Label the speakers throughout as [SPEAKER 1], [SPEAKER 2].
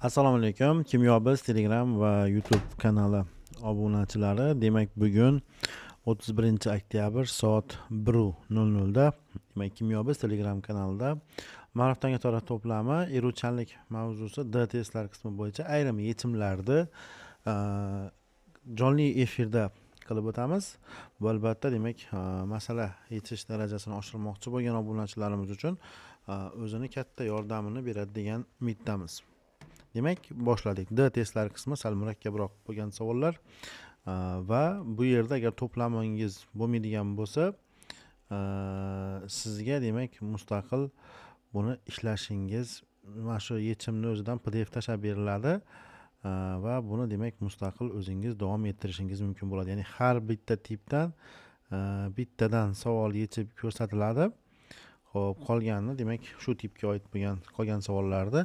[SPEAKER 1] Assalomu alaykum, Kimyo Biz Telegram va YouTube kanali obunachilari. Demak, bugun 31-oktyabr soat 1:00 da, demak, Kimyo Biz Telegram kanalida Ma'rif tanga tarix to'plami eruvchanlik mavzusi D testlar qismi bo'yicha ayrim yechimlarni jonli efirda qilib o'tamiz. Bu albatta, demak, masala yechish darajasini oshirmoqchi bo'lgan obunachilarimiz uchun o'zini katta yordamini beradi degan umiddamiz. Demak, boshladik. D testlar qismi sal murakkabroq bo'lgan savollar va bu yerda agar to'plamingiz bo'lmaydigan bo'lsa, sizga, demak, mustaqil buni ishlashingiz, mana shu yechimni o'zidan PDF tashlab beriladi va buni, demak, mustaqil o'zingiz davom ettirishingiz mumkin bo'ladi. Ya'ni har bitta tipdan bittadan savol yechib ko'rsatiladi. Xo'p, qolganini, demak, shu tipga oid bo'lgan qolgan savollarni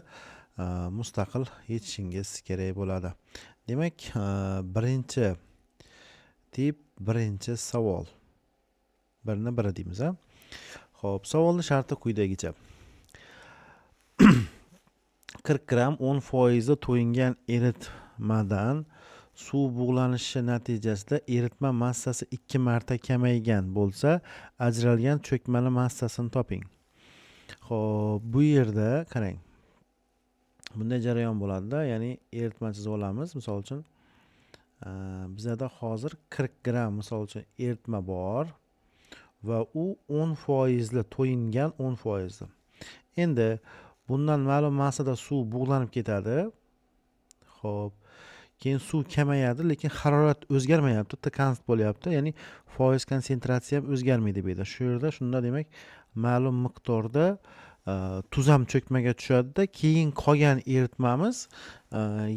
[SPEAKER 1] mustaqil yechishingiz kerak bo'ladi. Demak, birinchi tip, birinchi savol. Birni biri deymiz, a? Xo'p, savolning sharti quyidagicha. 40 gramm 10% to'yingan eritmadan suv bug'lanishi natijasida eritma massasi 2 marta kamaygan bo'lsa, ajralgan cho'kmani massasini toping. Xo'p, bu yerda qarang. Bunday jarayon bo'ladida, ya'ni eritma chizib olamiz. Misol uchun, bizada hozir 40 gramm, misol uchun, eritma bor va u 10% to'yingan, 10%. Endi bundan ma'lum massada suv bug'lanib ketadi. Xo'p, keyin suv kamayadi, lekin harorat o'zgarmayapti, T const bo'lyapti, ya'ni foiz konsentratsiya ham o'zgarmaydi bu yerda. Shu yerda shunda, demak, ma'lum miqdorda tuz ham cho'kmaga tushadida, keyin qolgan eritmamiz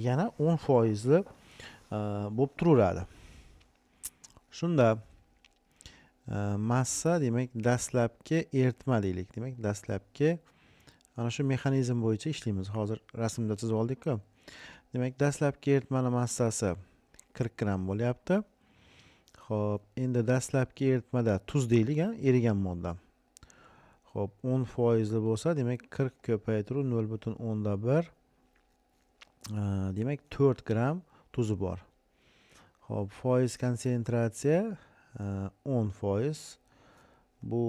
[SPEAKER 1] yana 10% bo'lib turaveradi. Shunda massa, demak, dastlabki eritma deylik. Demak, dastlabki mana shu mexanizm bo'yicha ishlaymiz. Hozir rasmda chizib oldik-ku. Demak, dastlabki eritmani massasi 40 gramm bo'lyapti. Xo'p, endi dastlabki eritmada tuz deylik, ha, erigan modda. Xo'p, 10% bo'lsa, demak, 40 ko'paytiruv 0,1, demak, 4 gramm tuzi bor. Xo'p, foiz konsentratsiya 10%, bu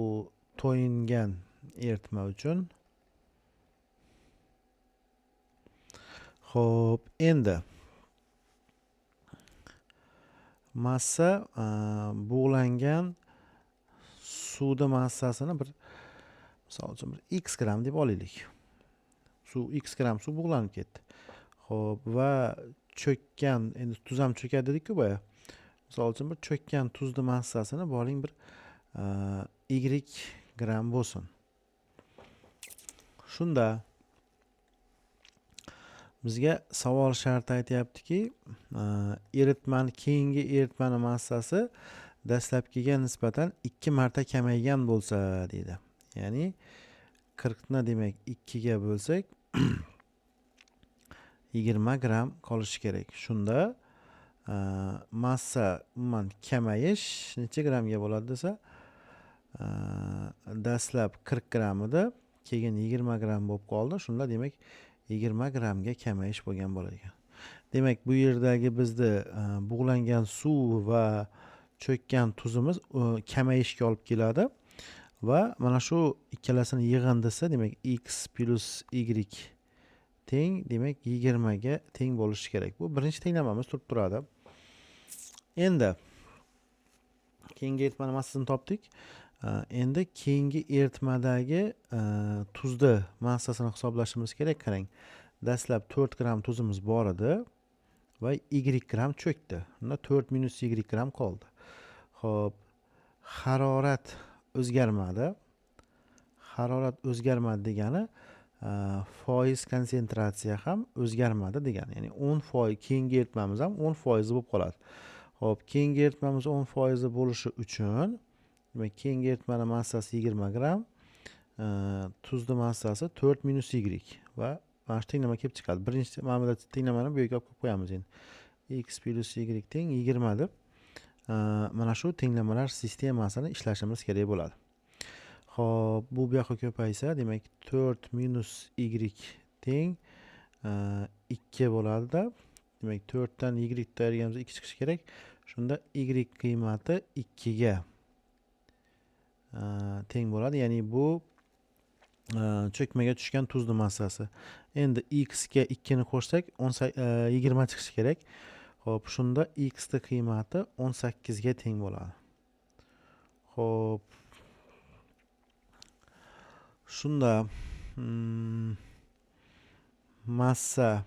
[SPEAKER 1] to'yingan eritma uchun. Xo'p, endi massa bug'langan suvni massasini bir, misol uchun, bir x gramm deb olaylik. Suv x gramm suv bug'lanib ketdi. Xo'p, va cho'kkan, endi tuz ham cho'kadi dedik-ku boya. Misol uchun, bir cho'kkan tuzni massasini boring bir y gramm bo'lsin. Shunda bizga savol sharti aytyaptiki, eritmani, keyingi eritmani massasi dastlabkiga nisbatan 2 marta kamaygan bo'lsa deydi. Ya'ni 40 ni, demak, 2 ga bo'lsak 20 gramm qolishi kerak. Shunda massa umuman kamayish necha grammga bo'ladi desa, dastlab 40 gramm edi, keyin 20 gramm bo'lib qoldi. Shunda, demak, 20 grammga kamayish bo'lgan bo'ladi ekan. Demak, bu yerdagi bizda bug'langan suv va cho'kkan tuzimiz kamayishga olib keladi va mana shu ikkalasini yig'indisi, demak, x plus y teng, demak, 20 ga teng bo'lishi kerak. Bu birinchi tenglamamiz turib turadi. Endi keyingi eritmani massasini topdik. Endi keyingi eritmadagi tuzni massasini hisoblashimiz kerak. Qarang, dastlab 4 gramm tuzimiz bor edi va y gramm cho'kdi. Unda 4 minus y gramm qoldi. Xo'p, harorat o'zgarmadi. Harorat o'zgarmadi degani foiz konsentratsiya ham o'zgarmadi degani. Ya'ni 10% keyingi eritmamiz ham 10% bo'lib qoladi. Xo'p, keyingi eritmamiz 10% bo'lishi uchun, demak, keyingi eritmani massasi 20 gramm, tuzni massasi 4 minus y va mana shu tenglama kelib chiqadi. Birinchi mana bu tenglamani bu yerga olib qo'yib qo'yamiz endi. X plus y teng 20 deb mana shu tenglamalar sistemasini ishlashimiz kerak bo'ladi. Xo'p, bu bu yoqqa ko'paysa, demak, 4 minus y teng 2 bo'ladi-da. Demak, 4 dan y ni ayirganimizda 2 chiqishi kerak. Shunda y qiymati 2 ga teng bo'ladi. Ya'ni bu cho'kmaga tushgan tuzni massasi. Endi x ga 2 ni qo'shsak 20 chiqishi kerak. Xo'p, shunda x ni qiymati 18 ga teng bo'ladi. Xo'p. Shunda massa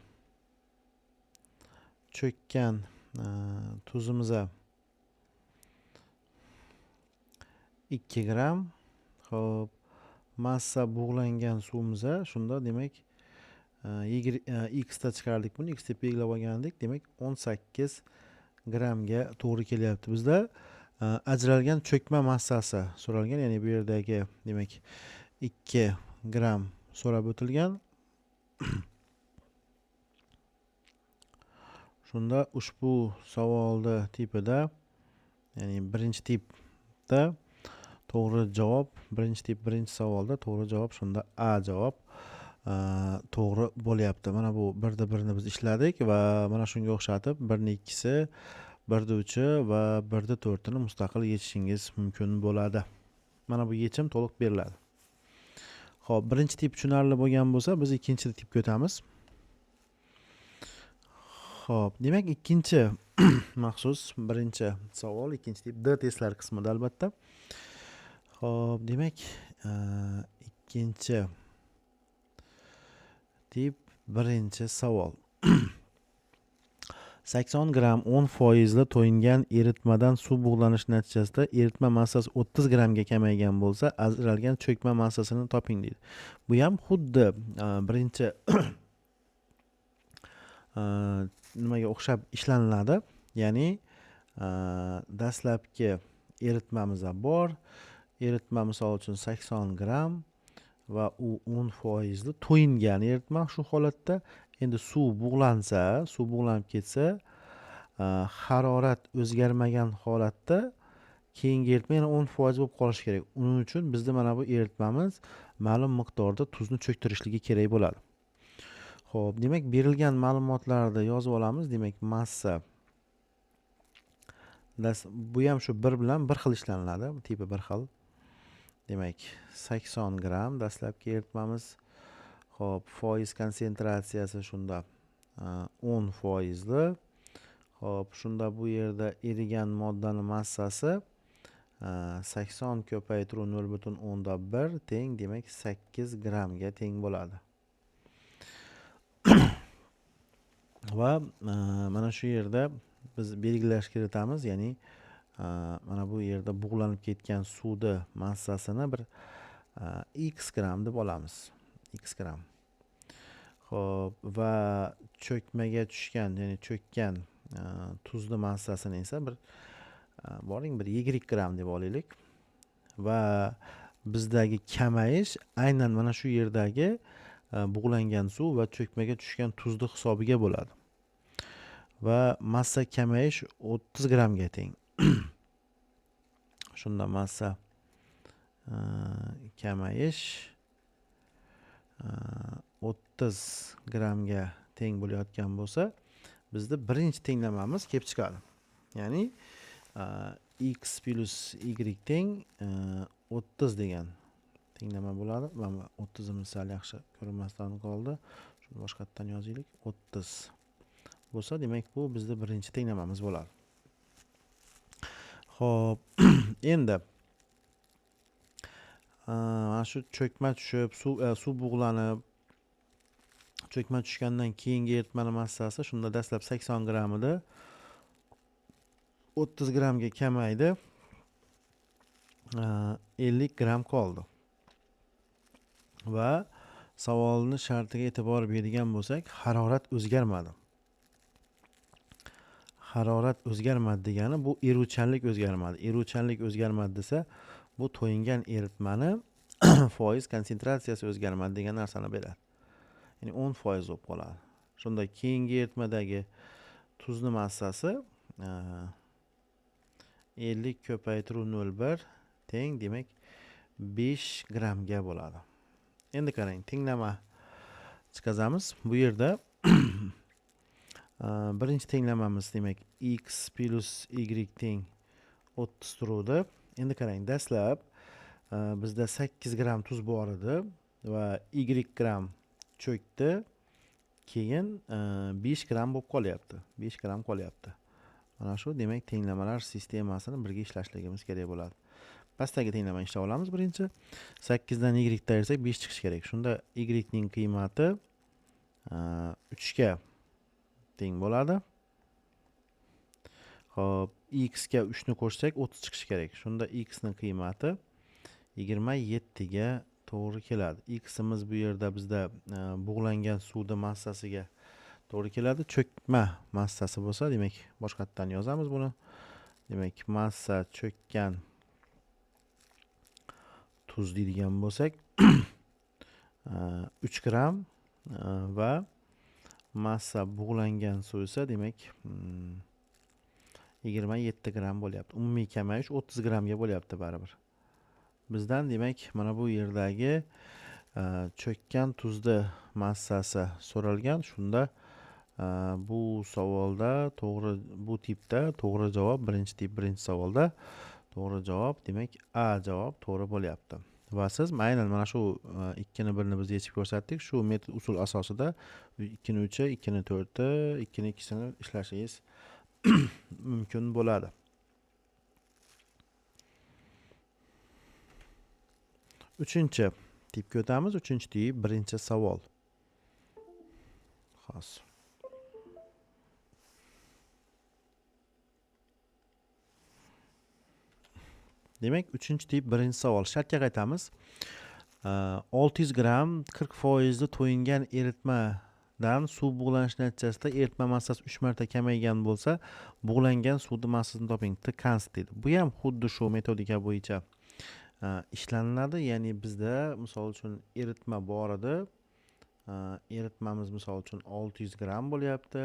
[SPEAKER 1] cho'kkan tuzimiz 2 gramm. Xo'p, massa bug'langan suvimiz shunda demak x da chiqardik buni, x deb belgilab olgandik. Demak 18 grammga to'g'ri kelyapti. Bizda ajralgan cho'kma massasi so'ralgan, ya'ni bu yerdagi demak 2 gramm so'rab o'tilgan. Shunda ushbu savolni tipida, ya'ni birinchi tipda to'g'ri javob, birinchi tip birinchi savolda to'g'ri javob shunda A javob to'g'ri bo'lyapti. Mana bu 1da 1ni biz ishladik va mana shunga o'xshatib 1ni 2si, 1da 3i va 1da 4ini mustaqil yechishingiz mumkin bo'ladi. Mana bu yechim to'liq beriladi. Xo'p, birinchi tip tushunarli bo'lgan bo'lsa, biz ikkinchi tipga o'tamiz. Xo'p, demak ikkinchi maxsus birinchi savol, ikkinchi tip D testlar qismida albatta. Xo'p, demak ikkinchi tip birinchi savol. 80 gramm 10% to'yingan eritmadan suv bug'lanishi natijasida eritma massasi 30 grammga kamaygan bo'lsa, ajralgan cho'kma massasini toping deydi. Bu ham xuddi birinchi nimaga o'xshab ishlaniladi. Ya'ni dastlabki eritmamiz bor. Eritma misol uchun 80 gramm va u 10% to'yingan eritma shu holatda. Endi suv bug'lansa, suv bug'lanib ketsa, harorat o'zgarmagan holatda keyingi eritma yana 10% bo'lib qolishi kerak. Uning uchun bizda mana bu eritmamiz ma'lum miqdorda tuzni cho'ktirishligi kerak bo'ladi. Xo'p, demak berilgan ma'lumotlarni yozib olamiz. Demak, massa bu ham shu 1 bilan bir xil ishlaniladi, tipi bir xil. Demak, 80 gramm dastlabki eritmamiz. Xo'p, foiz konsentratsiyasi shunda 10%. Xo'p, shunda bu yerda erigan moddani massasi 80 ko'paytiruv 0,1 teng, demak 8 grammga teng bo'ladi. Va mana shu yerda biz belgilash kiritamiz, ya'ni mana bu yerda bug'lanib ketgan suvni massasini bir x gramm deb olamiz. X gramm. Xo'p, va cho'kmaga tushgan, ya'ni cho'kkan tuzni massasini esa bir boring bir y gramm deb olaylik. Va bizdagi kamayish aynan mana shu yerdagi bug'langan suv va cho'kmaga tushgan tuzni hisobiga bo'ladi. Va massa kamayish 30 grammga teng. Shunda massa kamayish 30 grammga teng bo'layotgan bo'lsa, bizda birinchi tenglamamiz kelib chiqadi. Ya'ni x plus y teng 30 degan tenglama bo'ladi. Mana 30imiz sal yaxshi ko'rinmasdan qoldi. Shuni boshqatdan yozaylik. 30 bo'lsa, demak bu bizda birinchi tenglamamiz bo'ladi. Xo'p, endi mana shu cho'kma tushib, suv bug'lanib, cho'kma tushgandan keyingi eritmani massasi shunda dastlab 80 gramm edi. 30 grammga kamaydi. 50 gramm qoldi. Va savolni shartiga e'tibor beradigan bo'lsak, harorat o'zgarmadi. Harorat o'zgarmadi degani bu eruvchanlik o'zgarmadi. Eruvchanlik o'zgarmadi desa, bu to'yingan eritmani foiz konsentratsiyasi o'zgarmadi degan narsani beradi. Ya'ni 10% bo'lib qoladi. Shunda keyingi eritmadagi tuzni massasi 50 ko'paytiruv 0,1 teng, demak 5 grammga bo'ladi. Endi qarang, tenglama chiqazamiz. Bu yerda Birinchi tenglamamiz demak x plus y teng 30 turuvdi. Endi qarang, dastlab bizda 8 gramm tuz bor edi va y gramm cho'kdi. Keyin 5 gramm bo'lib qolyapti. 5 gramm qolyapti. Mana shu demak tenglamalar sistemasini birga ishlashligimiz kerak bo'ladi. Pastdagi tenglamani ishlab olamiz birinchi. 8 dan y dan ayirsak 5 chiqishi kerak. Shunda y ning qiymati 3 ga teng bo'ladi. Xo'p, x ga 3 ni qo'shsak 30 chiqishi kerak. Shunda x ning qiymati 27 ga to'g'ri keladi. X'imiz bu yerda bizda bug'langan suvning massasiga to'g'ri keladi. Cho'kma massasi bo'lsa, demak, boshqatdan yozamiz buni. Demak, massa cho'kkan tuz deydigan bo'lsak 3 gramm va massa bug'langan suv esa demak 27 gramm bo'lyapti. Umumiy kamayish 30 grammga bo'lyapti baribir. Bizdan demak mana bu yerdagi cho'kkan tuzni massasi so'ralgan. Shunda bu savolda to'g'ri, bu tipda to'g'ri javob birinchi tip birinchi savolda to'g'ri javob demak A javob to'g'ri bo'lyapti. Va siz aynan mana shu 2 ni 1 ni biz yechib ko'rsatdik. Shu metod usul asosida 2 ni 3, 2 ni 4, 2 ni 2sini ishlashingiz mumkin bo'ladi. Uchinchi tipga o'tamiz. Uchinchi tip birinchi savol. Xos. Demak, uchinchi tip birinchi savol. Shartga qaytamiz. 600 gramm 40% to'yingan eritmadan suv bug'lanishi natijasida eritma massasi 3 marta kamaygan bo'lsa, bug'langan suvning massasini toping. T const deydi. Bu ham xuddi shu metodika bo'yicha ishlaniladi. Ya'ni bizda misol uchun eritma bor edi. Eritmamiz misol uchun 600 gramm bo'lyapti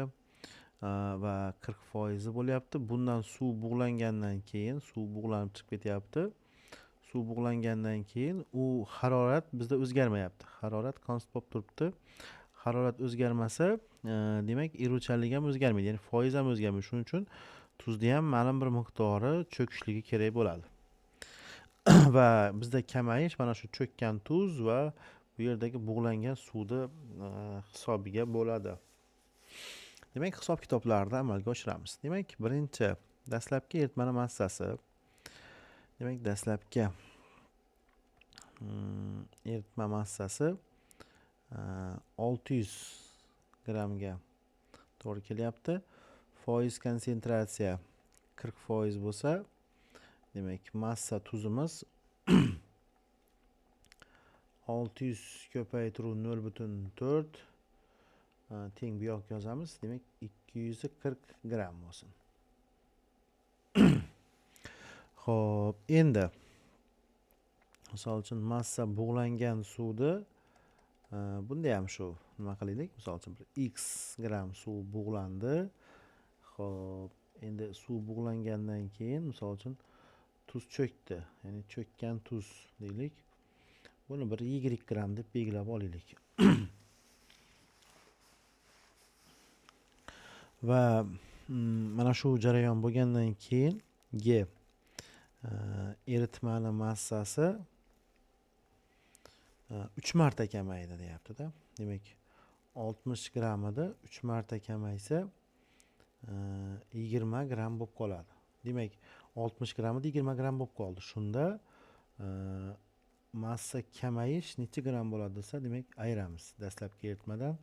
[SPEAKER 1] va 40% bo'lyapti. Bundan suv bug'langandan keyin suv bug'lanib chiqib ketyapti. Suv bug'langandan keyin u harorat bizda o'zgarmayapti. Harorat konst bo'lib turibdi. Harorat o'zgarmasa, demak eruvchanlik ham o'zgarmaydi, ya'ni foiz ham o'zgarmaydi. Shuning uchun tuzni ham ma'lum bir miqdori cho'kishligi kerak bo'ladi. Va bizda kamayish mana shu cho'kkan tuz va bu yerdagi bug'langan suvni hisobiga bo'ladi. Demak, hisob kitoblarni amalga oshiramiz. Demak, birinchi dastlabki eritmani massasi. Demak, dastlabki eritma massasi 600 grammga to'g'ri kelyapti. Foiz konsentratsiya 40% bo'lsa, demak, massa tuzimiz 600 ko'paytiruv 0.4 teng bu yoqqa yozamiz. Demak, 240 gramm bo'lsin. Xo'p, endi misol uchun massa bug'langan suvni bunda ham shu nima qilaylik? Misol uchun bir x gramm suv bug'landi. Xo'p, endi suv bug'langandan keyin misol uchun tuz cho'kdi. Ya'ni cho'kkan tuz deylik. Buni bir y gramm deb belgilab olaylik. Va mana shu jarayon bo'lgandan keyin G eritmani massasi 3 marta kamaydi deyapti-da. Demak, 60 gramm edi, 3 marta kamaysa 20 gramm bo'lib qoladi. Demak, 60 gramm edi, 20 gramm bo'lib qoldi. Shunda massa kamayish necha gramm bo'ladi desa, demak, ayiramiz dastlabki eritmadan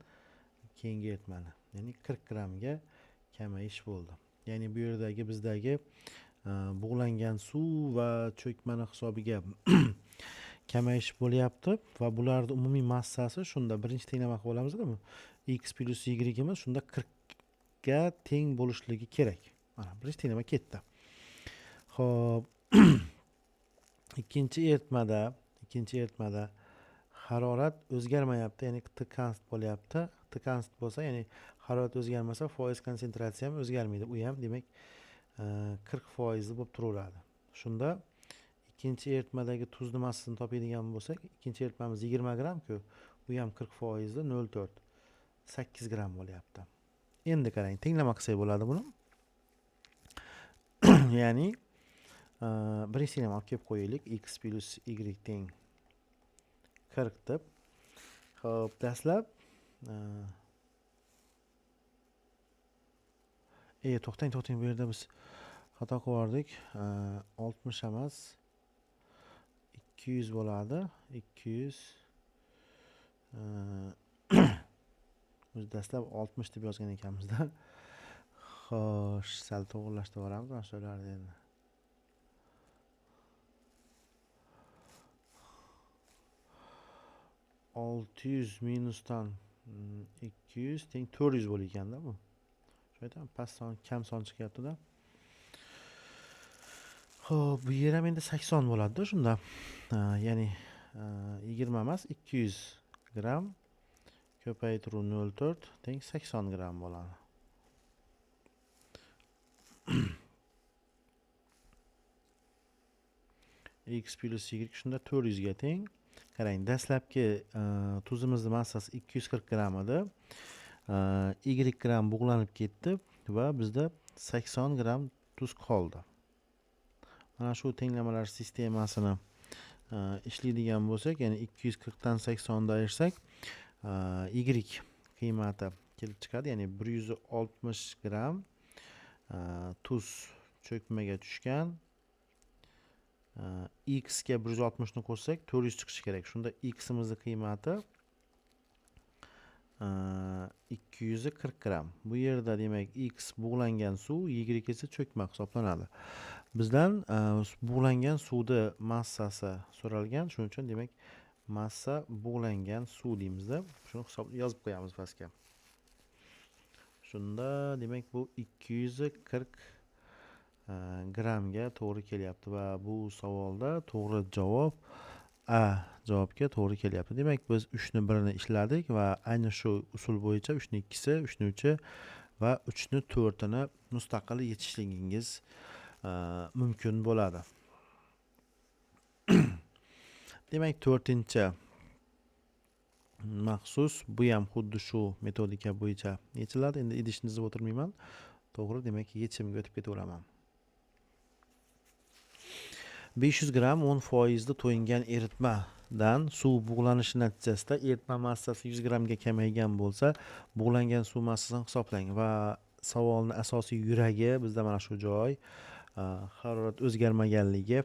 [SPEAKER 1] keyingi eritmani. Ya'ni 40 grammga kamayish bo'ldi. Ya'ni bu yerdagi bizdagi bug'langan suv va cho'kmani hisobiga kamayish bo'lyapti va bularning umumiy massasi shunda birinchi tenglama qilib olamizmi? X plus y imiz shunda 40 ga teng bo'lishligi kerak. Mana birinchi tenglama ketdi. Xo'p, ikkinchi eritmada harorat o'zgarmayapti, ya'ni T const bo'lyapti. T const bo'lsa, ya'ni harorat o'zgarmasa, foiz konsentratsiya ham o'zgarmaydi. U ham demak 40% bo'lib turaveradi. Shunda ikkinchi eritmadagi tuzni massasini topadigan bo'lsak, ikkinchi eritmamiz 20 gramm-ku, u ham 40% 0.4, 8 gramm bo'lyapti. Endi qarang, tenglama qilsak bo'ladi buni. Ya'ni birinchi tenglama olib kelib qo'yaylik. X plus y teng 40 deb. Xo'p, dastlab to'xtang, bu yerda biz xato qilib yubordik. 60 emas, 200 bo'ladi. 200 biz dastlab 60 deb yozgan ekanmizda. Xo'sh, sal to'g'rilashtirib yuboramiz mana shularni endi. 600 minusdan 200 teng 400 bo'lar ekanda bu. Shu aytaman, past son, kam son chiqyapti-da. Xo'p, bu yer ham endi 80 bo'ladi-da shunda. Ya'ni 20 emas, 200 gram ko'paytiruv 0,4 teng 80 gram bo'ladi. X plus y shunda 400 ga teng. Qarang, dastlabki tuzimizning massasi 240 gram edi. Y gram bug'lanib ketdi va bizda 80 gram tuz qoldi. Mana shu tenglamalar sistemasini ishlaydigan bo'lsak, ya'ni 240 dan 80 ni ayirsak, y qiymati kelib chiqadi, ya'ni 160 gram tuz cho'kmaga tushgan. X ga 160 ni qo'shsak 400 chiqishi kerak. Shunda x imizning qiymati 240 gram. Bu yerda demak x bug'langan suv, y esa cho'kma hisoblanadi. Bizdan bug'langan suvni massasi so'ralgan, shuning uchun demak massa bug'langan suv deymizda. Shuni hisob yozib qo'yamiz pastga. Shunda demak bu 240 gramga to'g'ri kelyapti va bu savolda to'g'ri javob A javobga to'g'ri kelyapti. Demak, biz 3 ni 1 ni ishladik va ayni shu usul bo'yicha 3 ni 2si, 3 ni 3 va 3 ni 4 ni mustaqil yechishligingiz mumkin bo'ladi. Demak, 4-chi maxsus, bu ham xuddi shu metodika bo'yicha yechiladi. Endi idishni chizib o'tirmayman. To'g'ri, demak, yechimga o'tib ketaveraman. 500 gram 10% to'yingan eritmadan suv bug'lanishi natijasida eritma massasi 100 gramga kamaygan bo'lsa, bug'langan suv massasini hisoblang. Va savolning asosiy yuragi bizda mana shu joy, harorat o'zgarmaganligi.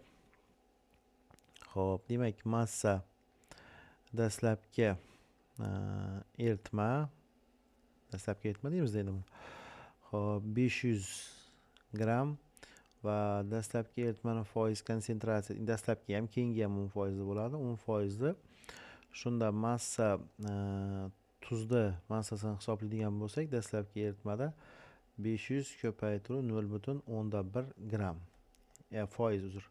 [SPEAKER 1] Xo'p, demak, massa dastlabki eritma, dastlabki eritma deymiz endi buni. Xo'p, 500 gram va dastlabki eritmani foiz konsentratsiya, dastlabki ham keyingi ham 10% bo'ladi, 10%. Shunda massa tuzni massasini hisoblaydigan bo'lsak, dastlabki eritmada 500 ko'paytiruv 0,1 gram, foiz uzr.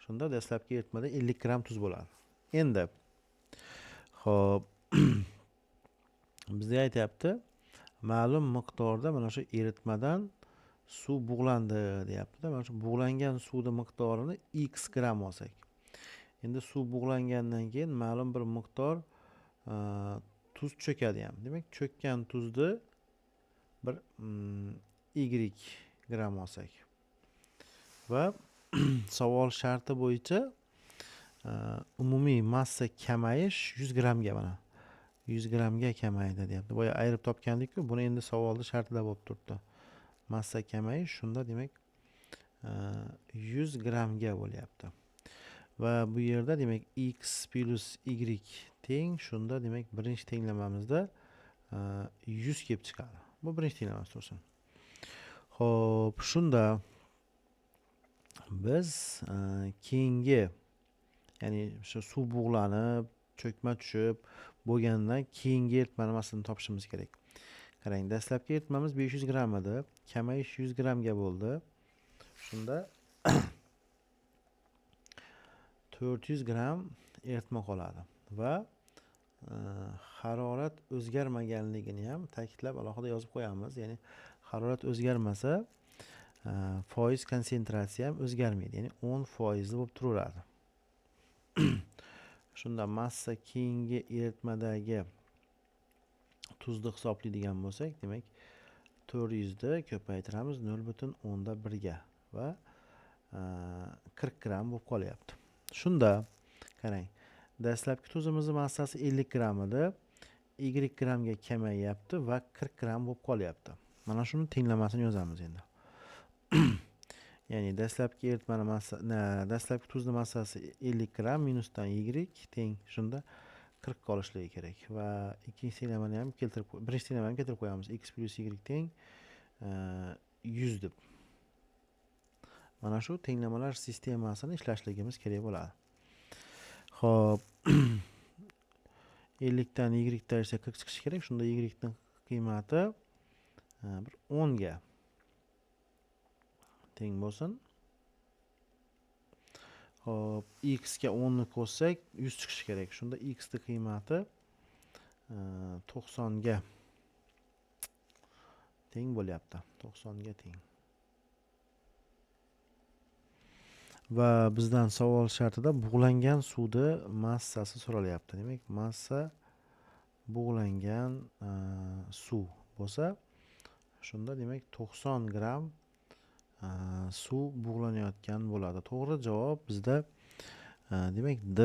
[SPEAKER 1] Shunda dastlabki eritmada 50 gram tuz bo'ladi. Endi xo'p, bizga aytyapti, ma'lum miqdorda mana shu eritmadan suv bug'landi deyapti-da. Mana shu bug'langan suvning miqdorini x gram olsak. Endi suv bug'langandan keyin ma'lum bir miqdor tuz cho'kadi ham. Demak, cho'kkan tuzni bir y gram olsak. Va savol sharti bo'yicha umumiy massa kamayish 100 gramga, mana 100 gramga kamaydi deyapti. Boya ayirib topgandik-ku, buni endi savolda shartida bo'lib turibdi. Massa kamayish shunda demak 100 gramga bo'lyapti. Va bu yerda demak x plus y teng, shunda demak birinchi tenglamamizda 100 kelib chiqadi. Bu birinchi tenglamamiz tursin. Xo'p, shunda biz keyingi, ya'ni shu suv bug'lanib, cho'kma tushib bo'lgandan keyingi eritmani massasini topishimiz kerak. Qarang, dastlabki eritmamiz 500 gram edi, kamayish 100 gramga bo'ldi. Shunda 400 gram eritma qoladi va harorat o'zgarmaganligini ham ta'kidlab alohida yozib qo'yamiz. Ya'ni harorat o'zgarmasa foiz konsentratsiya ham o'zgarmaydi, ya'ni 10% bo'lib turaveradi. Shunda massa keyingi eritmadagi tuzni hisoblaydigan bo'lsak, demak 400 ni ko'paytiramiz 0,1 ga va 40 gramm bo'lib qolyapti. Shunda qarang, dastlabki tuzimizning massasi 50 gramm edi, y grammga kamayyapti va 40 gramm bo'lib qolyapti. Mana shuni tenglamasini yozamiz endi. Ya'ni dastlabki eritmani massa, dastlabki tuzni massasi 50 gramm minusdan y teng shunda 40 qolishligi kerak va ikkinchi tenglamani ham keltirib, birinchi tenglamani ham keltirib qo'yamiz. X plyus y teng 100 deb. Mana shu tenglamalar sistemasini ishlashligimiz kerak bo'ladi. Xo'p, 50 dan y esa 40 chiqishi kerak. Shunda y ning qiymati bir 10 ga teng bo'lsin. Xo'p, x ga 10 ni qo'shsak 100 chiqishi kerak. Shunda x ning qiymati 90 ga teng bo'lyapti. 90 ga teng. Va bizdan savol shartida bug'langan suvni massasi so'ralyapti. Demak, massa bug'langan suv bo'lsa, shunda demak 90 gramm suv bug'lanayotgan bo'ladi. To'g'ri javob bizda demak D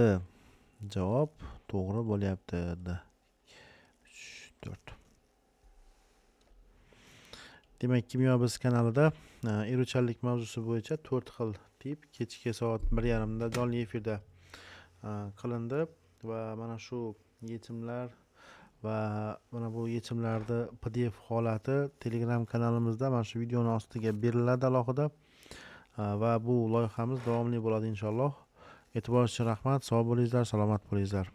[SPEAKER 1] javob to'g'ri bo'lyapti. D. 3, 4. Demak, Kimyo Biz kanalida eruvchanlik mavzusi bo'yicha 4 xil tip kechki soat 1:30 da jonli efirda qilindi va mana shu yechimlar va mana bu yechimlarni PDF holati Telegram kanalimizda mana shu videoni ostiga beriladi alohida va bu loyihamiz davomli bo'ladi inshaalloh. E'tiboringiz uchun rahmat. Sog' bo'linglar, salomat bo'linglar.